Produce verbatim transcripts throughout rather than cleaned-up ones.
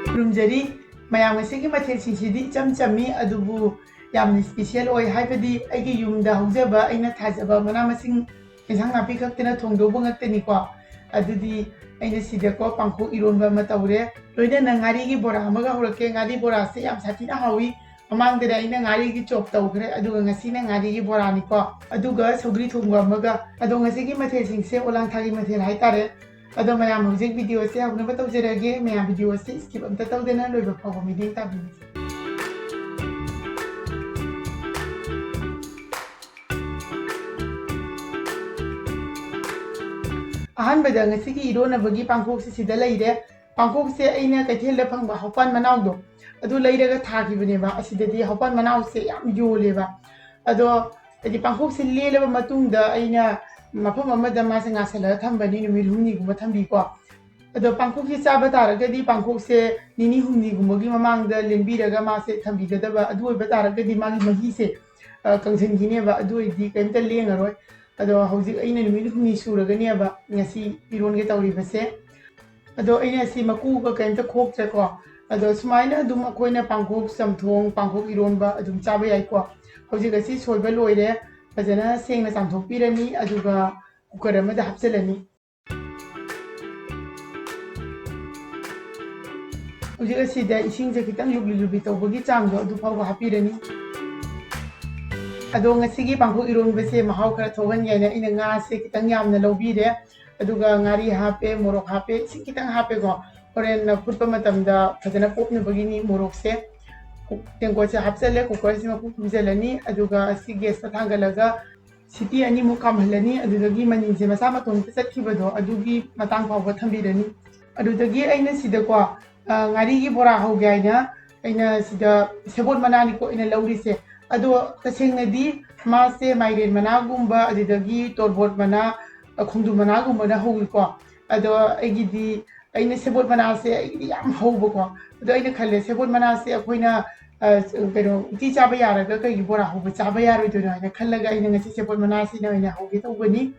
ꯈꯨꯔꯨꯝꯖꯔꯤ꯫ ꯃꯌꯥꯝ, ꯉꯁꯤꯒꯤ ꯃꯊꯦꯜꯁꯤꯡꯁꯤꯗꯤ ꯏꯆꯝ ꯆꯝꯃꯤ, ꯑꯗꯨꯕꯨ ꯌꯥꯝꯅ special ꯑꯣꯏ, ꯍꯥꯏꯕꯗꯤ ꯑꯩꯒꯤ ꯌꯨꯝꯗ ꯍꯧꯖꯕ, ꯑꯩꯅ ꯊꯥꯖꯕ ꯃꯅꯥ ꯃꯁꯤꯡ, ꯏꯟꯁꯥꯡ ꯅꯥꯄꯤ ꯈꯛꯇꯅ ꯊꯣꯡꯗꯧꯕ ꯉꯥꯛꯇꯅꯤꯀꯣ꯫ ꯑꯗꯨꯗꯤ ꯑꯩꯅ ꯁꯤꯗꯀꯣ ꯄꯥꯡꯈꯣꯛ ꯏꯔꯣꯟꯕ ꯑꯃ ꯇꯧꯔꯦ, ꯂꯣꯏꯅꯅ ꯉꯥꯔꯤꯒꯤ ꯕꯣꯔꯥ ꯑꯃꯒ ꯍꯧꯔꯛꯀꯦ꯫ ꯉꯥꯔꯤ ꯕꯣꯔꯥꯁꯦ ꯌꯥꯝ ꯁꯥꯊꯤꯅ ꯍꯥꯎꯏ꯫ ꯃꯃꯥꯡꯗꯅꯦ ꯑꯩꯅ ꯉꯥꯔꯤꯒꯤ ꯆꯣꯞ ꯇꯧꯈ꯭ꯔꯦ, ꯑꯗꯨꯒ ꯉꯁꯤꯅ ꯉꯥꯔꯤꯒꯤ ꯕꯣꯔꯥꯅꯤꯀꯣ, ꯑꯗꯨꯒ ꯁꯧꯒ꯭ꯔꯤ ꯊꯣꯡꯕ ꯑꯃꯒ꯫ ꯑꯗꯣ ꯉꯁꯤꯒꯤ ꯃꯊꯦꯜꯁꯤꯡꯁꯦ ꯑꯣꯂꯥꯡꯊꯥꯒꯤ ꯃꯊꯦꯜ ꯍꯥꯏꯇꯥꯔꯦ꯫ ꯑꯗꯣ ꯃꯌꯥꯝ, ꯍꯧꯖꯤꯛ video ꯁꯦ ꯍꯧꯅꯕ ꯇꯧꯖꯔꯒꯦ꯫ ꯃꯌꯥꯝ, video ꯁꯦ skip ꯑꯝꯇ ꯇꯧꯗꯅ ꯂꯣꯏꯕ ꯐꯥꯎꯕ ꯃꯤꯠꯌꯦꯡ ꯇꯥꯕꯤꯌꯨ꯫ ꯑꯍꯥꯟꯕꯗ ꯉꯁꯤꯒꯤ ꯏꯔꯣꯟꯅꯕꯒꯤ ꯄꯥꯡꯈꯣꯛꯁꯦ ꯁꯤꯗ ꯂꯩꯔꯦ꯫ ꯄꯥꯡꯈꯣꯛꯁꯦ ꯑꯩꯅ ꯀꯩꯊꯦꯜꯗ ꯐꯪꯕ ꯍꯧꯄꯥꯟ ꯃꯅꯥꯎꯗꯣ, ꯑꯗꯨ ꯂꯩꯔꯒ ꯊꯥꯈꯤꯕꯅꯦꯕ꯫ ꯑꯁꯤꯗꯗꯤ ꯍꯧꯄꯥꯟ ꯃꯅꯥꯎꯁꯦ ꯌꯥꯝ ꯌꯣꯜꯂꯦꯕ꯫ ꯑꯗꯣ ꯍꯥꯏꯗꯤ ꯄꯥꯡꯈꯣꯛꯁꯦ ꯂꯦꯜꯂꯕ ꯃꯇꯨꯡꯗ ꯑꯩꯅ ꯃꯐꯝ ꯑꯃꯗ ꯃꯥꯁꯦ ꯉꯥꯁꯜꯂꯒ ꯊꯝꯕꯅꯤ, ꯅꯨꯃꯤꯠ ꯍꯨꯝꯅꯤꯒꯨꯝꯕ ꯊꯝꯕꯤꯀꯣ꯫ ꯑꯗꯣ ꯄꯥꯡꯈꯣꯛꯁꯦ ꯆꯥꯕ ꯇꯥꯔꯒꯗꯤ ꯄꯥꯡꯈꯣꯛꯁꯦ ꯅꯤꯅꯤ ꯍꯨꯝꯅꯤꯒꯨꯝꯕꯒꯤ ꯃꯃꯥꯡꯗ ꯂꯦꯟꯕꯤꯔꯒ ꯃꯥꯁꯦ ꯊꯝꯕꯤꯒꯗꯕ꯫ ꯑꯗꯨ ꯑꯣꯏꯕ ꯇꯥꯔꯒꯗꯤ ꯃꯥꯒꯤ ꯃꯍꯤꯁꯦ, ꯑ, ꯀꯪꯁꯤꯟꯈꯤꯅꯦꯕ, ꯑꯗꯨ ꯑꯣꯏꯔꯗꯤ ꯀꯔꯤꯝꯇ ꯂꯦꯡꯉꯔꯣꯏ꯫ ꯑꯗꯣ ꯍꯧꯖꯤꯛ ꯑꯩꯅ ꯅꯨꯃꯤꯠ ꯍꯨꯝꯅꯤ ꯁꯨꯔꯒꯅꯦꯕ ꯉꯁꯤ ꯏꯔꯣꯟꯒꯦ ꯇꯧꯔꯤꯕꯁꯦ꯫ ꯑꯗꯣ ꯑꯩꯅ ꯁꯤ ꯃꯀꯨꯒ ꯀꯔꯤꯝꯇ ꯈꯣꯛꯇ꯭ꯔꯦꯀꯣ꯫ ꯑꯗꯣ ꯁꯨꯃꯥꯏꯅ ꯑꯗꯨꯝ ꯑꯩꯈꯣꯏꯅ ꯄꯥꯡꯈꯣꯛ ꯆꯝꯊꯣꯡ, ꯄꯥꯡꯈꯣꯛ ꯏꯔꯣꯟꯕ ꯑꯗꯨꯝ ꯆꯥꯕ ꯌꯥꯏꯀꯣ꯫ ꯍꯧꯖꯤꯛ ꯑꯁꯤ ꯁꯣꯏꯕ ꯂꯣꯏꯔꯦ꯫ ꯐꯖꯅ ꯁꯦꯡꯅ ꯆꯥꯝꯊꯣꯛꯄꯤꯔꯅꯤ, ꯑꯗꯨꯒ cooker ꯑꯃꯗ ꯍꯥꯞꯆꯤꯜꯂꯅꯤ꯫ ꯍꯧꯖꯤꯛ ꯑꯁꯤꯗ ꯏꯁꯤꯡꯁꯦ ꯈꯤꯇꯪ ꯂꯨꯝꯂꯤ ꯂꯨꯝꯂꯤ ꯇꯧꯕꯒꯤ ꯆꯥꯡꯗꯣ ꯑꯗꯨ ꯐꯥꯎꯕ ꯍꯥꯞꯄꯤꯔꯅꯤ꯫ ꯑꯗꯣ ꯉꯁꯤꯒꯤ ꯄꯥꯡꯈꯣꯛ ꯏꯔꯣꯟꯕꯁꯦ ꯃꯍꯥꯎ ꯈꯔ ꯊꯣꯛꯍꯟꯒꯦ ꯍꯥꯏꯅ ꯑꯩꯅ ꯉꯥꯁꯦ ꯈꯤꯇꯪ ꯌꯥꯝꯅ ꯂꯧꯕꯤꯔꯦ꯫ ꯑꯗꯨꯒ ꯉꯥꯔꯤ ꯍꯥꯞꯄꯦ, ꯃꯣꯔꯣꯛ ꯍꯥꯞꯄꯦ, ꯏꯁꯤꯡ ꯈꯤꯇꯪ ꯍꯥꯞꯄꯦꯀꯣ꯫ ꯍꯣꯔꯦꯟ ꯐꯨꯠꯄ ꯃꯇꯝꯗ ꯐꯖꯅ ꯄꯣꯞꯅꯕꯒꯤꯅꯤ ꯃꯣꯔꯣꯛꯁꯦ꯫ ꯇꯦꯡꯀꯣꯠꯁꯦ ꯍꯥꯞꯆꯜꯂꯦ, cooker ꯁꯤ ꯃꯈꯨꯝ ꯈꯨꯝꯖꯤꯜꯂꯅꯤ꯫ ꯑꯗꯨꯒ ꯑꯁꯤ gas ꯇ ꯊꯥꯡꯒꯠꯂꯒ ꯁꯤꯇꯤ ꯑꯅꯤꯃꯨꯛ ꯀꯥꯝꯍꯜꯂꯅꯤ꯫ ꯑꯗꯨꯗꯒꯤ ꯃꯅꯤꯜꯁꯦ ꯃꯁꯥ ꯃꯇꯣꯝꯇ ꯆꯠꯈꯤꯕꯗꯣ ꯑꯗꯨꯒꯤ ꯃꯇꯥꯡ ꯐꯥꯎꯕ ꯊꯝꯕꯤꯔꯅꯤ꯫ ꯑꯗꯨꯗꯒꯤ ꯑꯩꯅ ꯁꯤꯗꯀꯣ, ꯑ, ꯉꯥꯔꯤꯒꯤ ꯕꯣꯔꯥ ꯍꯧꯒꯦ ꯍꯥꯏꯅ ꯑꯩꯅ ꯁꯤꯗ ꯁꯦꯕꯣꯠ ꯃꯅꯥꯅꯤꯀꯣ ꯑꯩꯅ ꯂꯧꯔꯤꯁꯦ꯫ ꯑꯗꯣ ꯇꯁꯦꯡꯅꯗꯤ ꯃꯥꯁꯦ ꯃꯥꯏꯔꯦꯟ ꯃꯅꯥꯒꯨꯝꯕ, ꯑꯗꯨꯗꯒꯤ ꯇꯣꯔꯕꯣꯠ ꯃꯅꯥ, ꯑ, ꯈꯣꯡꯗ꯭ꯔꯨꯝ ꯃꯅꯥꯒꯨꯝꯕꯅ ꯍꯧꯋꯤꯀꯣ꯫ ꯑꯗꯣ ꯑꯩꯒꯤꯗꯤ, ꯑꯩꯅ ꯁꯦꯕꯣꯠ ꯃꯅꯥꯁꯦ ꯑꯩꯒꯤꯗꯤ ꯌꯥꯝ ꯍꯧꯕꯀꯣ꯫ ꯑꯗꯣ ꯑꯩꯅ ꯈꯜꯂꯦ, ꯁꯦꯕꯣꯠ ꯃꯅꯥꯁꯦ ꯑꯩꯈꯣꯏꯅ, ꯑ, ꯀꯩꯅꯣ, ꯎꯇꯤ ꯆꯥꯕ ꯌꯥꯔꯒ ꯀꯩꯒꯤ ꯕꯣꯔꯥ ꯍꯧꯕ ꯆꯥꯕ ꯌꯥꯔꯣꯏꯗꯣꯏꯅꯣ ꯍꯥꯏꯅ ꯈꯜꯂꯒ ꯑꯩꯅ ꯉꯁꯤ ꯁꯦꯕꯣꯠ ꯃꯅꯥꯁꯤꯅ ꯑꯣꯏꯅ ꯍꯧꯒꯦ ꯇꯧꯕꯅꯤ꯫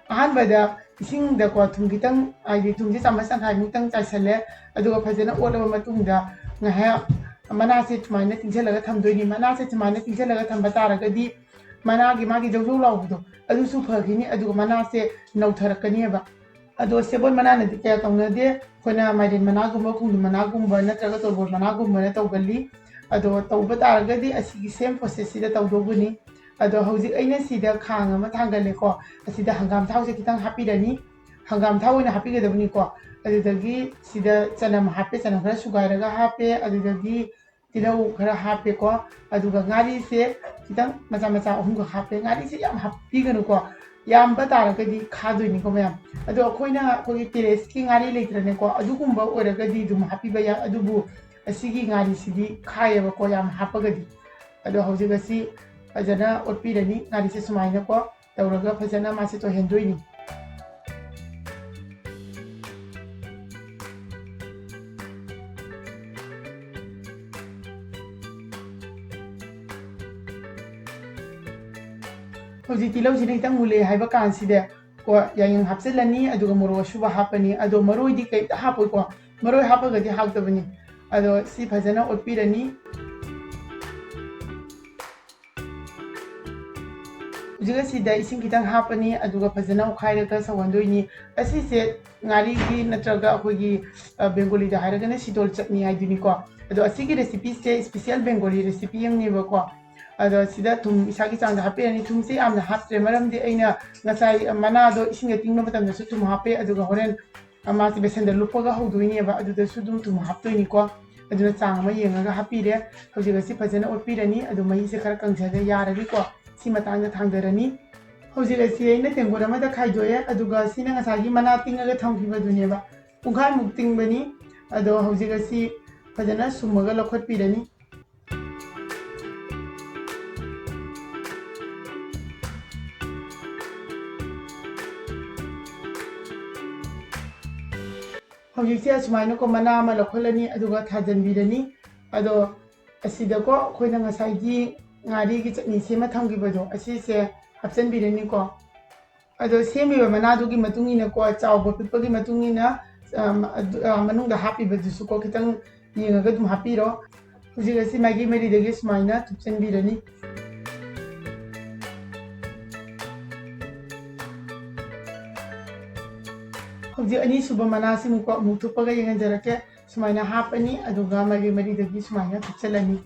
ꯑꯍꯥꯟꯕꯗ ꯏꯁꯤꯡꯗꯀꯣ ꯊꯨꯝ ꯈꯤꯇꯪ, ꯍꯥꯏꯗꯤ ꯊꯨꯝꯁꯦ ꯆꯥꯃꯁ ꯇꯪꯈꯥꯏꯃꯨꯛꯇꯪ ꯆꯥꯏꯁꯜꯂꯦ꯫ ꯑꯗꯨꯒ ꯐꯖꯅ ꯑꯣꯠꯂꯕ ꯃꯇꯨꯡꯗ ꯉꯥꯏꯍꯥꯛ ꯃꯅꯥꯁꯦ ꯁꯨꯃꯥꯏꯅ ꯇꯤꯡꯁꯤꯜꯂꯒ ꯊꯝꯗꯣꯏꯅꯤ꯫ ꯃꯅꯥꯁꯦ ꯁꯨꯃꯥꯏꯅ ꯇꯤꯡꯁꯤꯜꯂꯒ ꯊꯝꯕ ꯇꯥꯔꯒꯗꯤ ꯃꯅꯥꯒꯤ ꯃꯥꯒꯤ ꯖꯧꯖꯧ ꯂꯥꯎꯕꯗꯣ ꯑꯗꯨꯁꯨ ꯐꯈꯤꯅꯤ, ꯑꯗꯨꯒ ꯃꯅꯥꯁꯦ ꯅꯧꯊꯔꯛꯀꯅꯦꯕ꯫ ꯑꯗꯣ ꯁꯦꯕꯣꯠ ꯃꯅꯥꯅꯗꯤ ꯀꯌꯥ ꯇꯧꯅꯗꯦ꯫ ꯑꯩꯈꯣꯏꯅ ꯃꯥꯏꯔꯦꯟ ꯃꯅꯥꯒꯨꯝꯕ, ꯈꯣꯡꯗ꯭ꯔꯨꯝ ꯃꯅꯥꯒꯨꯝꯕ ꯅꯠꯇ꯭ꯔꯒ ꯇꯣꯔꯕꯣꯠ ꯃꯅꯥꯒꯨꯝꯕꯅ ꯇꯧꯒꯜꯂꯤ꯫ ꯑꯗꯣ ꯇꯧꯕ ꯇꯥꯔꯒꯗꯤ ꯑꯁꯤꯒꯤ same process ꯁꯤꯗ ꯇꯧꯗꯧꯕꯅꯤ꯫ ꯑꯗꯣ ꯍꯧꯖꯤꯛ ꯑꯩꯅ ꯁꯤꯗ ꯈꯥꯡ ꯑꯃ ꯊꯥꯡꯒꯠꯂꯦꯀꯣ꯫ ꯑꯁꯤꯗ ꯍꯪꯒꯥꯝ ꯊꯥꯎꯁꯦ ꯈꯤꯇꯪ ꯍꯥꯞꯄꯤꯔꯅꯤ꯫ ꯍꯪꯒꯥꯝ ꯊꯥꯎ ꯑꯣꯏꯅ ꯍꯥꯞꯄꯤꯒꯗꯕꯅꯤꯀꯣ꯫ ꯑꯗꯨꯗꯒꯤ ꯁꯤꯗ ꯆꯅꯝ ꯍꯥꯞꯄꯦ, ꯆꯅꯝ ꯈꯔ ꯁꯨꯒꯥꯏꯔꯒ ꯍꯥꯞꯄꯦ꯫ ꯑꯗꯨꯗꯒꯤ ꯇꯤꯜꯍꯧ ꯈꯔ ꯍꯥꯞꯄꯦꯀꯣ꯫ ꯑꯗꯨꯒ ꯉꯥꯔꯤꯁꯦ ꯈꯤꯇꯪ ꯃꯆꯥ ꯃꯆꯥ ꯑꯍꯨꯝꯈꯛ ꯍꯥꯞꯄꯦ꯫ ꯉꯥꯔꯤꯁꯦ ꯌꯥꯝ ꯍꯥꯞꯄꯤꯒꯅꯨꯀꯣ, ꯌꯥꯝꯕ ꯇꯥꯔꯒꯗꯤ ꯈꯥꯗꯣꯏꯅꯤꯀꯣ ꯃꯌꯥꯝ꯫ ꯑꯗꯣ ꯑꯩꯈꯣꯏꯅ ꯑꯩꯈꯣꯏꯒꯤ terrace ꯀꯤ ꯉꯥꯔꯤ ꯂꯩꯇ꯭ꯔꯅꯦꯀꯣ, ꯑꯗꯨꯒꯨꯝꯕ ꯑꯣꯏꯔꯒꯗꯤ ꯑꯗꯨꯝ ꯍꯥꯞꯄꯤꯕ ꯌꯥꯏ꯫ ꯑꯗꯨꯕꯨ ꯑꯁꯤꯒꯤ ꯉꯥꯔꯤꯁꯤꯗꯤ ꯈꯥꯏꯌꯦꯕꯀꯣ ꯌꯥꯝ ꯍꯥꯞꯄꯒꯗꯤ꯫ ꯑꯗꯣ ꯍꯧꯖꯤꯛ ꯑꯁꯤ ꯐꯖꯅ ꯑꯣꯠꯄꯤꯔꯅꯤ꯫ ꯉꯥꯔꯤꯁꯦ ꯁꯨꯃꯥꯏꯅꯀꯣ ꯇꯧꯔꯒ ꯐꯖꯅ ꯃꯥꯁꯦ ꯇꯣꯏꯍꯟꯗꯣꯏꯅꯤ꯫ ꯍꯧꯖꯤꯛ ꯇꯤꯜꯍꯧꯁꯤꯅ ꯈꯤꯇꯪ ꯃꯨꯜꯂꯦ ꯍꯥꯏꯕ ꯀꯥꯟꯁꯤꯗ ꯀꯣ ꯌꯥꯏꯉꯪ ꯍꯥꯞꯆꯤꯜꯂꯅꯤ, ꯑꯗꯨꯒ ꯃꯣꯔꯣꯛ ꯑꯁꯨꯕ ꯍꯥꯞꯄꯅꯤ꯫ ꯑꯗꯣ ꯃꯔꯣꯏꯗꯤ ꯀꯩꯝꯇ ꯍꯥꯞꯄꯣꯏꯀꯣ, ꯃꯔꯣꯏ ꯍꯥꯞꯄꯒꯗꯤ ꯍꯥꯎꯇꯕꯅꯤ꯫ ꯑꯗꯣ ꯁꯤ ꯐꯖꯅ ꯑꯣꯠꯄꯤꯔꯅꯤ꯫ ꯍꯧꯖꯤꯛ ꯑꯁꯤꯗ ꯏꯁꯤꯡ ꯈꯤꯇꯪ ꯍꯥꯞꯄꯅꯤ, ꯑꯗꯨꯒ ꯐꯖꯅ ꯑꯣꯠꯈꯥꯏꯔꯒ ꯁꯧꯍꯟꯗꯣꯏꯅꯤ꯫ ꯑꯁꯤꯁꯦ ꯉꯥꯔꯤꯒꯤ ꯅꯠꯇ꯭ꯔꯒ ꯑꯩꯈꯣꯏꯒꯤ, ꯑ, ꯕꯦꯡꯒꯣꯂꯤꯗ ꯍꯥꯏꯔꯒꯅ ꯁꯤꯗꯣꯜ ꯆꯠꯅꯤ ꯍꯥꯏꯗꯣꯏꯅꯤꯀꯣ꯫ ꯑꯗꯣ ꯑꯁꯤꯒꯤ recipe ꯁꯦ special ꯕꯦꯡꯒꯣꯂꯤ recipe ꯑꯃꯅꯦꯕꯀꯣ꯫ ꯑꯗꯣ ꯁꯤꯗ ꯊꯨꯝ ꯏꯁꯥꯒꯤ ꯆꯥꯡꯗ ꯍꯥꯞꯄꯤꯔꯅꯤ꯫ ꯊꯨꯝꯁꯦ ꯌꯥꯝꯅ ꯍꯥꯞꯇ꯭ꯔꯦ, ꯃꯔꯝꯗꯤ ꯑꯩꯅ ꯉꯁꯥꯏ ꯃꯅꯥꯗꯣ ꯏꯁꯤꯡꯗ ꯇꯤꯡꯕ ꯃꯇꯝꯗꯁꯨ ꯊꯨꯝ ꯍꯥꯞꯄꯦ, ꯑꯗꯨꯒ ꯍꯣꯔꯦꯟ ꯃꯥꯁꯦ ꯕꯦꯁꯟꯗ ꯂꯨꯞꯄꯒ ꯍꯧꯗꯣꯏꯅꯦꯕ, ꯑꯗꯨꯗꯁꯨ ꯑꯗꯨꯝ ꯊꯨꯝ ꯍꯥꯞꯇꯣꯏꯅꯤꯀꯣ꯫ ꯑꯗꯨꯅ ꯆꯥꯡ ꯑꯃ ꯌꯦꯡꯉꯒ ꯍꯥꯞꯄꯤꯔꯦ꯫ ꯍꯧꯖꯤꯛ ꯑꯁꯤ ꯐꯖꯅ ꯑꯣꯠꯄꯤꯔꯅꯤ, ꯑꯗꯨ ꯃꯍꯤꯁꯦ ꯈꯔ ꯀꯪꯁꯤꯜꯂ ꯌꯥꯔꯅꯤꯀꯣ꯫ ꯁꯤ ꯃꯇꯥꯡꯗ ꯊꯥꯡꯗꯔꯅꯤ꯫ ꯍꯧꯖꯤꯛ ꯑꯁꯤ ꯑꯩꯅ ꯇꯦꯡꯀꯣꯠ ꯑꯃꯗ ꯈꯥꯏꯗꯣꯛꯑꯦ, ꯑꯗꯨꯒ ꯁꯤꯅ ꯉꯁꯥꯏꯒꯤ ꯃꯅꯥ ꯇꯤꯡꯉꯒ ꯊꯝꯈꯤꯕꯗꯨꯅꯦꯕ, ꯄꯨꯡꯈꯥꯏꯃꯨꯛ ꯇꯤꯡꯕꯅꯤ꯫ ꯑꯗꯣ ꯍꯧꯖꯤꯛ ꯑꯁꯤ ꯐꯖꯅ ꯁꯨꯝꯃꯒ ꯂꯧꯈꯠꯄꯤꯔꯅꯤ꯫ ꯍꯧꯖꯤꯛꯁꯦ ꯑꯁꯨꯃꯥꯏꯅꯀꯣ ꯃꯅꯥ ꯑꯃ ꯂꯧꯈꯠꯂꯅꯤ, ꯑꯗꯨꯒ ꯊꯥꯖꯤꯟꯕꯤꯔꯅꯤ꯫ ꯑꯗꯣ ꯑꯁꯤꯗꯀꯣ ꯑꯩꯈꯣꯏꯅ ꯉꯁꯥꯏꯒꯤ ꯉꯥꯔꯤꯒꯤ ꯆꯠꯅꯤ ꯁꯦꯝꯃ ꯊꯝꯈꯤꯕꯗꯣ ꯑꯁꯤꯁꯦ ꯍꯥꯞꯆꯤꯟꯕꯤꯔꯅꯤꯀꯣ꯫ ꯑꯗꯣ ꯁꯦꯝꯃꯤꯕ ꯃꯅꯥꯗꯨꯒꯤ ꯃꯇꯨꯡ ꯏꯟꯅꯀꯣ, ꯆꯥꯎꯕ ꯄꯤꯛꯄꯒꯤ ꯃꯇꯨꯡ ꯏꯟꯅ, ꯑꯝ, ꯑꯗꯨ, ꯑ, ꯃꯅꯨꯡꯗ ꯍꯥꯞꯄꯤꯕꯗꯨꯁꯨꯀꯣ, ꯈꯤꯇꯪ ꯌꯦꯡꯉꯒ ꯑꯗꯨꯝ ꯍꯥꯞꯄꯤꯔꯣ꯫ ꯍꯧꯖꯤꯛ ꯑꯁꯤ ꯃꯥꯏꯀꯩ ꯃꯔꯤꯗꯒꯤ ꯁꯨꯃꯥꯏꯅ ꯊꯨꯞꯆꯟꯕꯤꯔꯅꯤ꯫ ꯍꯧꯖꯤꯛ ꯑꯅꯤꯁꯨꯕ ꯃꯅꯥꯁꯤꯃꯨꯛꯀꯣ ꯑꯃꯨꯛ ꯊꯨꯞꯄꯒ ꯌꯦꯡꯍꯟꯖꯔꯛꯀꯦ꯫ ꯁꯨꯃꯥꯏꯅ ꯍꯥꯞꯄꯅꯤ, ꯑꯗꯨꯒ ꯃꯥꯏꯀꯩ ꯃꯔꯤꯗꯒꯤ ꯁꯨꯃꯥꯏꯅ ꯊꯨꯞꯆꯜꯂꯅꯤ꯫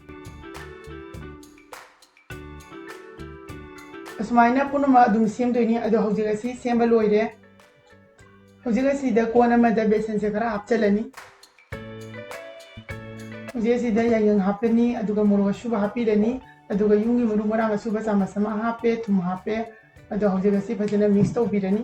ꯑꯁꯨꯃꯥꯏꯅ ꯄꯨꯝꯅꯃꯛ ꯑꯗꯨꯝ ꯁꯦꯝꯗꯣꯏꯅꯤ꯫ ꯑꯗꯣ ꯍꯧꯖꯤꯛ ꯑꯁꯤ ꯁꯦꯝꯕ ꯂꯣꯏꯔꯦ꯫ ꯍꯧꯖꯤꯛ ꯑꯁꯤꯗ ꯀꯣꯟ ꯑꯃꯗ ꯕꯦꯁꯟꯁꯦ ꯈꯔ ꯍꯥꯞꯆꯤꯜꯂꯅꯤ꯫ ꯍꯧꯖꯤꯛ ꯑꯁꯤꯗ ꯌꯥꯏꯉꯪ ꯍꯥꯞꯄꯅꯤ, ꯑꯗꯨꯒ ꯃꯣꯔꯣꯛ ꯑꯁꯨꯕ ꯍꯥꯞꯄꯤꯔꯅꯤ, ꯑꯗꯨꯒ ꯌꯨꯝꯒꯤ ꯃꯔꯨ ꯃꯔꯥꯡ ꯑꯁꯨꯕ ꯆꯥꯃꯁ ꯑꯃ ꯍꯥꯞꯄꯦ, ꯊꯨꯝ ꯍꯥꯞꯄꯦ꯫ ꯑꯗꯣ ꯍꯧꯖꯤꯛ ꯑꯁꯤ ꯐꯖꯅ ꯃꯤꯛꯁ ꯇꯧꯕꯤꯔꯅꯤ꯫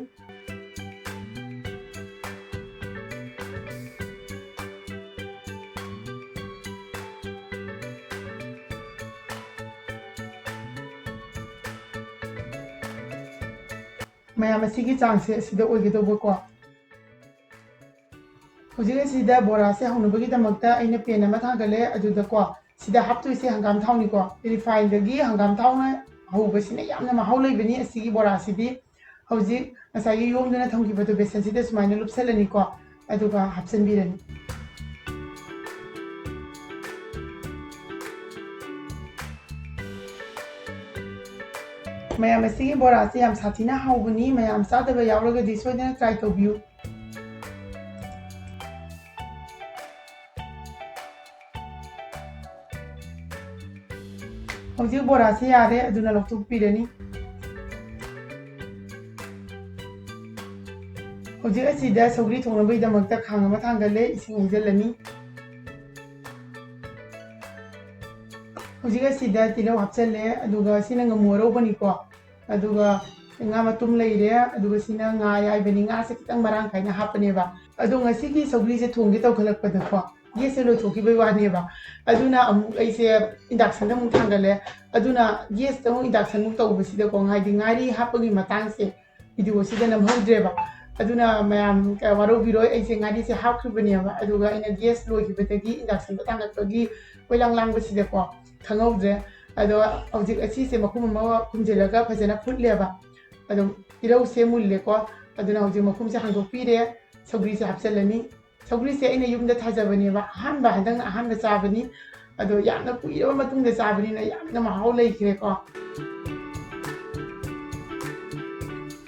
ꯃꯌꯥꯝ ꯑꯁꯤꯒꯤ ꯆꯥꯡꯁꯦ ꯑꯁꯤꯗ ꯑꯣꯏꯒꯗꯧꯕꯀꯣ꯫ ꯍꯧꯖꯤꯛ ꯑꯁꯤꯗ ꯕꯣꯔꯥꯁꯦ ꯍꯧꯅꯕꯒꯤꯗꯃꯛꯇ ꯑꯩꯅ ꯄꯦꯟ ꯑꯃ ꯊꯥꯡꯒꯠꯂꯦ꯫ ꯑꯗꯨꯗꯀꯣ, ꯁꯤꯗ ꯍꯥꯞꯇꯣꯏꯁꯦ ꯍꯪꯒꯥꯝ ꯊꯥꯎꯅꯤꯀꯣ꯫ ꯔꯤꯐꯥꯏꯟꯗꯒꯤ ꯍꯪꯒꯥꯝ ꯊꯥꯎꯅ ꯍꯧꯕꯁꯤꯅ ꯌꯥꯝꯅ ꯃꯍꯥꯎ ꯂꯩꯕꯅꯤ ꯑꯁꯤꯒꯤ ꯕꯣꯔꯥꯁꯤꯗꯤ꯫ ꯍꯧꯖꯤꯛ ꯉꯁꯥꯏꯒꯤ ꯌꯣꯝꯗꯨꯅ ꯊꯝꯈꯤꯕꯗꯣ ꯕꯦꯁꯟꯁꯤꯗ ꯁꯨꯃꯥꯏꯅ ꯂꯨꯞꯁꯜꯂꯅꯤꯀꯣ, ꯑꯗꯨꯒ ꯍꯥꯞꯆꯤꯟꯕꯤꯔꯅꯤ꯫ ꯃꯌꯥꯝ ꯑꯁꯤꯒꯤ ꯕꯣꯔꯥꯁꯦ ꯌꯥꯝ ꯁꯥꯊꯤꯅ ꯍꯥꯎꯕꯅꯤ꯫ ꯃꯌꯥꯝ ꯆꯥꯗꯕ ꯌꯥꯎꯔꯒꯗꯤ ꯁꯣꯏꯗꯅ ꯇ꯭ꯔꯥꯏ ꯇꯧꯕꯤꯌꯨ꯫ ꯍꯧꯖꯤꯛ ꯕꯣꯔꯥꯁꯦ ꯌꯥꯔꯦ, ꯑꯗꯨꯅ ꯂꯧꯊꯣꯛꯄꯤꯔꯅꯤ꯫ ꯍꯧꯖꯤꯛ ꯑꯁꯤꯗ ꯁꯧꯒ꯭ꯔꯤ ꯊꯣꯡꯅꯕꯒꯤꯗꯃꯛꯇ ꯈꯥꯡ ꯑꯃ ꯊꯥꯡꯒꯠꯂꯦ, ꯏꯁꯤꯡ ꯍꯩꯖꯤꯜꯂꯅꯤ꯫ ꯍꯧꯖꯤꯛ ꯑꯁꯤꯗ ꯇꯤꯜꯍꯧ ꯍꯥꯞꯆꯜꯂꯦ, ꯑꯗꯨꯒ ꯁꯤꯅ ꯉꯥꯃꯨ ꯑꯔꯧꯕꯅꯤꯀꯣ꯫ ꯑꯗꯨꯒ ꯉꯥ ꯃꯇꯨꯝ ꯂꯩꯔꯦ, ꯑꯗꯨꯒ ꯁꯤꯅ ꯉꯥ ꯑꯌꯥꯏꯕꯅꯤ꯫ ꯉꯥꯁꯦ ꯈꯤꯇꯪ ꯃꯔꯥꯡ ꯀꯥꯏꯅ ꯍꯥꯞꯄꯅꯦꯕ꯫ ꯑꯗꯣ ꯉꯁꯤꯒꯤ ꯁꯧꯒ꯭ꯔꯤꯁꯦ ꯊꯣꯡꯒꯦ ꯇꯧꯈꯠꯂꯛꯄꯗꯀꯣ, ꯒꯦꯁꯁꯦ ꯂꯣꯏꯊꯣꯛꯈꯤꯕꯩ ꯋꯥꯅꯦꯕ꯫ ꯑꯗꯨꯅ ꯑꯃꯨꯛ ꯑꯩꯁꯦ ꯏꯟꯗꯛꯁꯟꯗ ꯑꯃꯨꯛ ꯊꯥꯡꯒꯠꯂꯦ꯫ ꯑꯗꯨꯅ ꯒꯦꯁꯇ ꯑꯃꯨꯛ ꯏꯟꯗꯛꯁꯟ ꯑꯃꯨꯛ ꯇꯧꯕꯁꯤꯗꯀꯣ, ꯍꯥꯏꯗꯤ ꯉꯥꯔꯤ ꯍꯥꯞꯄꯒꯤ ꯃꯇꯥꯡꯁꯦ ꯚꯤꯗꯤꯑꯣꯁꯤꯗ ꯅꯝꯍꯧꯗ꯭ꯔꯦꯕ꯫ ꯑꯗꯨꯅ ꯃꯌꯥꯝ ꯀ-, ꯋꯥꯔꯧꯕꯤꯔꯣꯏ, ꯑꯩꯁꯦ ꯉꯥꯔꯤꯁꯦ ꯍꯥꯞꯈ꯭ꯔꯤꯕꯅꯦꯕ, ꯑꯗꯨꯒ ꯑꯩꯅ ꯒꯦꯁ ꯂꯣꯏꯈꯤꯕꯗꯒꯤ ꯏꯟꯗꯛꯁꯟꯗ ꯊꯥꯡꯒꯠꯄꯒꯤ ꯀꯣꯏꯂꯥꯡ ꯂꯥꯡꯕꯁꯤꯗꯀꯣ ꯈꯪꯍꯧꯗ꯭ꯔꯦ꯫ ꯑꯗꯣ ꯍꯧꯖꯤꯛ ꯑꯁꯤꯁꯦ ꯃꯈꯨꯝ ꯑꯃ ꯈꯨꯝꯖꯤꯜꯂꯒ ꯐꯖꯅ ꯐꯨꯠꯂꯦꯕ꯫ ꯑꯗꯨꯝ ꯇꯤꯜꯍꯧꯁꯦ ꯃꯨꯜꯂꯦꯀꯣ꯫ ꯑꯗꯨꯅ ꯍꯧꯖꯤꯛ ꯃꯈꯨꯝꯁꯦ ꯍꯥꯡꯗꯣꯛꯄꯤꯔꯦ꯫ ꯁꯧꯒ꯭ꯔꯤꯁꯦ ꯍꯥꯞꯆꯤꯜꯂꯅꯤ꯫ ꯁꯧꯒ꯭ꯔꯤꯁꯦ ꯑꯩꯅ ꯌꯨꯝꯗ ꯊꯥꯖꯕꯅꯦꯕ, ꯑꯍꯥꯟꯕ, ꯍꯟꯗꯛꯅ ꯑꯍꯥꯟꯕ ꯆꯥꯕꯅꯤ꯫ ꯑꯗꯣ ꯌꯥꯝꯅ ꯀꯨꯏꯔꯕ ꯃꯇꯨꯡꯗ ꯆꯥꯕꯅꯤꯅ ꯌꯥꯝꯅ ꯃꯍꯥꯎ ꯂꯩꯈ꯭ꯔꯦꯀꯣ꯫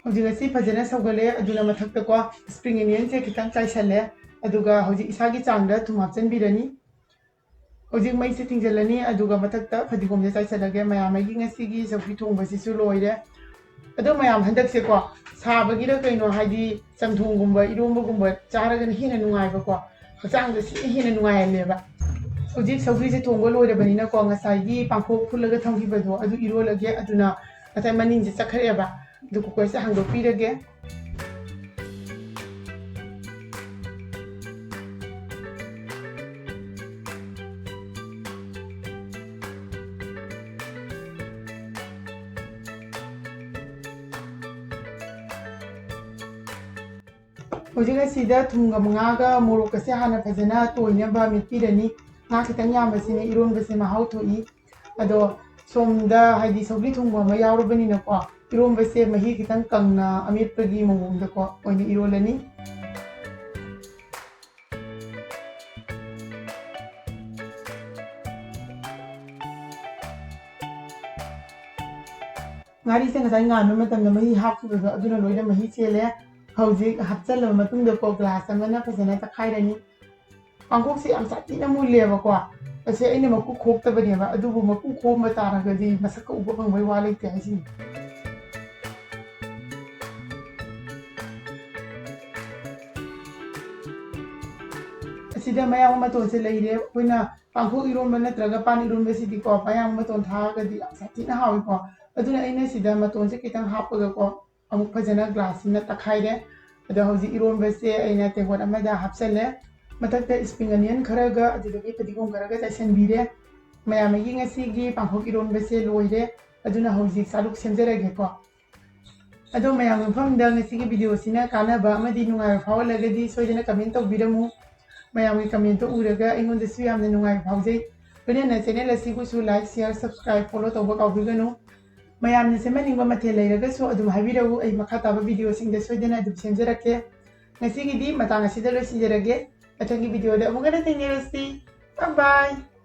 ꯍꯧꯖꯤꯛ ꯑꯁꯤ ꯐꯖꯅ ꯁꯧꯒꯠꯂꯦ꯫ ꯑꯗꯨꯅ ꯃꯊꯛꯇꯀꯣ spring onionꯁꯦ ꯈꯤꯇꯪ ꯆꯥꯏꯁꯜꯂꯦ꯫ ꯑꯗꯨꯒ ꯍꯧꯖꯤꯛ ꯏꯁꯥꯒꯤ ꯆꯥꯡꯗ ꯊꯨꯝ ꯍꯥꯞꯆꯤꯟꯕꯤꯔꯅꯤ꯫ ꯍꯧꯖꯤꯛ ꯃꯩꯁꯦ ꯊꯤꯡꯖꯤꯜꯂꯅꯤ, ꯑꯗꯨꯒ ꯃꯊꯛꯇ ꯐꯗꯤꯒꯣꯝꯁꯦ ꯆꯥꯏꯁꯤꯜꯂꯒꯦ꯫ ꯃꯌꯥꯝ, ꯑꯩꯒꯤ ꯉꯁꯤꯒꯤ ꯁꯧꯒ꯭ꯔꯤ ꯊꯣꯡꯕꯁꯤꯁꯨ ꯂꯣꯏꯔꯦ꯫ ꯑꯗꯣ ꯃꯌꯥꯝ, ꯍꯟꯗꯛꯁꯦꯀꯣ, ꯁꯥꯕꯒꯤꯔ ꯀꯩꯅꯣ, ꯍꯥꯏꯗꯤ ꯆꯝꯊꯣꯡꯒꯨꯝꯕ, ꯏꯔꯣꯝꯕꯒꯨꯝꯕ ꯆꯥꯔꯒꯅ ꯍꯦꯟꯅ ꯅꯨꯡꯉꯥꯏꯕꯀꯣ, ꯍꯛꯆꯥꯡꯗ ꯁꯤꯅ ꯍꯦꯟꯅ ꯅꯨꯡꯉꯥꯏꯍꯜꯂꯦꯕ꯫ ꯍꯧꯖꯤꯛ ꯁꯧꯒ꯭ꯔꯤꯁꯦ ꯊꯣꯡꯕ ꯂꯣꯏꯔꯕꯅꯤꯅꯀꯣ, ꯉꯁꯥꯏꯒꯤ ꯄꯥꯡꯈꯣꯛ ꯐꯨꯜꯂꯒ ꯊꯝꯈꯤꯕꯗꯣ ꯑꯗꯨ ꯏꯔꯣꯜꯂꯒꯦ꯫ ꯑꯗꯨꯅ ꯉꯁꯥꯏ ꯃꯅꯤꯟꯁꯦ ꯆꯠꯈ꯭ꯔꯦꯕ꯫ ꯑꯗꯨ ꯀꯨꯀꯔꯁꯦ ꯍꯥꯡꯗꯣꯛꯄꯤꯔꯒꯦ꯫ ꯍꯧꯖꯤꯛ ꯑꯁꯤꯗ ꯊꯨꯝꯒ ꯉꯥꯒ ꯃꯣꯔꯣꯛꯀꯁꯦ ꯍꯥꯟꯅ ꯐꯖꯅ ꯇꯣꯏꯅꯕ ꯃꯦꯠꯄꯤꯔꯅꯤ꯫ ꯉꯥ ꯈꯤꯇꯪ ꯌꯥꯝꯕꯁꯤꯅ ꯏꯔꯣꯟꯕꯁꯦ ꯃꯍꯥꯎ ꯊꯣꯛꯏ꯫ ꯑꯗꯣ ꯁꯣꯝꯗ ꯍꯥꯏꯗꯤ ꯁꯧꯒ꯭ꯔꯤ ꯊꯣꯡꯕ ꯑꯃ ꯌꯥꯎꯔꯕꯅꯤꯅꯀꯣ, ꯏꯔꯣꯟꯕꯁꯦ ꯃꯍꯤ ꯈꯤꯇꯪ ꯀꯪꯅ ꯑꯃꯦꯠꯄꯒꯤ ꯃꯑꯣꯡꯗꯀꯣ ꯑꯣꯏꯅ ꯏꯔꯣꯜꯂꯅꯤ꯫ ꯉꯥꯔꯤꯁꯦ ꯉꯁꯥꯏ ꯉꯥꯟꯕ ꯃꯇꯝꯗ ꯃꯍꯤ ꯍꯥꯞꯈꯤꯕꯗꯣ ꯑꯗꯨꯅ ꯂꯣꯏꯅ ꯃꯍꯤ ꯆꯦꯜꯂꯦ꯫ ꯍꯧꯖꯤꯛ ꯍꯥꯞꯆꯜꯂꯕ ꯃꯇꯨꯡꯗꯀꯣ glass ꯑꯃꯅ ꯐꯖꯅ ꯇꯛꯈꯥꯏꯔꯅꯤ꯫ ꯄꯥꯡꯈꯣꯛꯁꯦ ꯌꯥꯝ ꯁꯥꯊꯤꯅ ꯃꯨꯜꯂꯦꯕꯀꯣ꯫ ꯑꯁꯤ ꯑꯩꯅ ꯃꯀꯨ ꯈꯣꯛꯇꯕꯅꯦꯕ, ꯑꯗꯨꯕꯨ ꯃꯀꯨ ꯈꯣꯛꯑꯝꯕ ꯇꯥꯔꯒꯗꯤ ꯃꯁꯛꯀ ꯎꯕ ꯐꯪꯕꯩ ꯋꯥ ꯂꯩꯇꯦ ꯍꯥꯏꯁꯤꯅꯤ꯫ ꯑꯁꯤꯗ ꯃꯌꯥꯝ ꯃꯇꯣꯟꯁꯦ ꯂꯩꯔꯦ꯫ ꯑꯩꯈꯣꯏꯅ ꯄꯥꯡꯈꯣꯛ ꯏꯔꯣꯟꯕ ꯅꯠꯇ꯭ꯔꯒ ꯄꯥꯟ ꯏꯔꯣꯟꯕꯁꯤꯗꯤꯀꯣ, ꯃꯌꯥꯝ ꯃꯇꯣꯟ ꯊꯥꯛꯑꯒꯗꯤ ꯌꯥꯝ ꯁꯥꯊꯤꯅ ꯍꯥꯎꯏꯀꯣ꯫ ꯑꯗꯨꯅ ꯑꯩꯅ ꯁꯤꯗ ꯃꯇꯣꯟꯁꯦ ꯈꯤꯇꯪ ꯍꯥꯞꯄꯒꯀꯣ, ꯑꯃꯨꯛ ꯐꯖꯅ glass ꯑꯃꯅ ꯇꯛꯈꯥꯏꯔꯦ꯫ ꯑꯗꯣ ꯍꯧꯖꯤꯛ ꯏꯔꯣꯟꯕꯁꯦ ꯑꯩꯅ ꯇꯦꯡꯀꯣꯠ ꯑꯃꯗ ꯍꯥꯞꯆꯜꯂꯦ꯫ ꯃꯊꯛꯇ spring onion ꯈꯔꯒ ꯑꯗꯨꯗꯒꯤ ꯐꯗꯤꯒꯣꯝ ꯈꯔꯒ ꯆꯥꯏꯁꯟꯕꯤꯔꯦ꯫ ꯃꯌꯥꯝ, ꯑꯩꯒꯤ ꯉꯁꯤꯒꯤ ꯄꯥꯡꯈꯣꯛ ꯏꯔꯣꯟꯕꯁꯦ ꯂꯣꯏꯔꯦ꯫ ꯑꯗꯨꯅ ꯍꯧꯖꯤꯛ ꯆꯥꯂꯨꯛ ꯁꯦꯝꯖꯔꯒꯦꯀꯣ꯫ ꯑꯗꯣ ꯃꯌꯥꯝ, ꯃꯐꯝꯗ ꯉꯁꯤꯒꯤ video ꯁꯤꯅ ꯀꯥꯟꯅꯕ ꯑꯃꯗꯤ ꯅꯨꯡꯉꯥꯏꯕ ꯐꯥꯎꯍꯜꯂꯒꯗꯤ ꯁꯣꯏꯗꯅ comment ꯇꯧꯕꯤꯔꯝꯃꯨ꯫ ꯃꯌꯥꯝꯒꯤ comment ꯇꯣ ꯎꯔꯒ ꯑꯩꯉꯣꯟꯗꯁꯨ ꯌꯥꯝꯅ ꯅꯨꯡꯉꯥꯏꯕ ꯐꯥꯎꯖꯩ꯫ ꯂꯣꯏꯅꯅ channel ꯑꯁꯤꯕꯨꯁꯨ like, share, subscribe, follow ꯇꯧꯕ ꯀꯥꯎꯕꯤꯒꯅꯨ꯫ ꯃꯌꯥꯝꯅ ꯁꯦꯝꯍꯟꯅꯤꯡꯕ ꯃꯊꯦꯜ ꯂꯩꯔꯒꯁꯨ ꯑꯗꯨꯝ ꯍꯥꯏꯕꯤꯔꯛꯎ, ꯑꯩ ꯃꯈꯥ ꯇꯥꯕ videoꯁꯤꯡꯗ ꯁꯣꯏꯗꯅ ꯑꯗꯨꯝ ꯁꯦꯝꯖꯔꯛꯀꯦ꯫ ꯉꯁꯤꯒꯤꯗꯤ ꯃꯇꯥꯡ ꯑꯁꯤꯗ ꯂꯣꯏꯁꯤꯟꯖꯔꯒꯦ꯫ ꯃꯊꯪꯒꯤ videoꯗ ꯑꯃꯨꯛ ꯍꯟꯅ ꯊꯦꯡꯅꯔꯁꯤ꯫ Bye bye!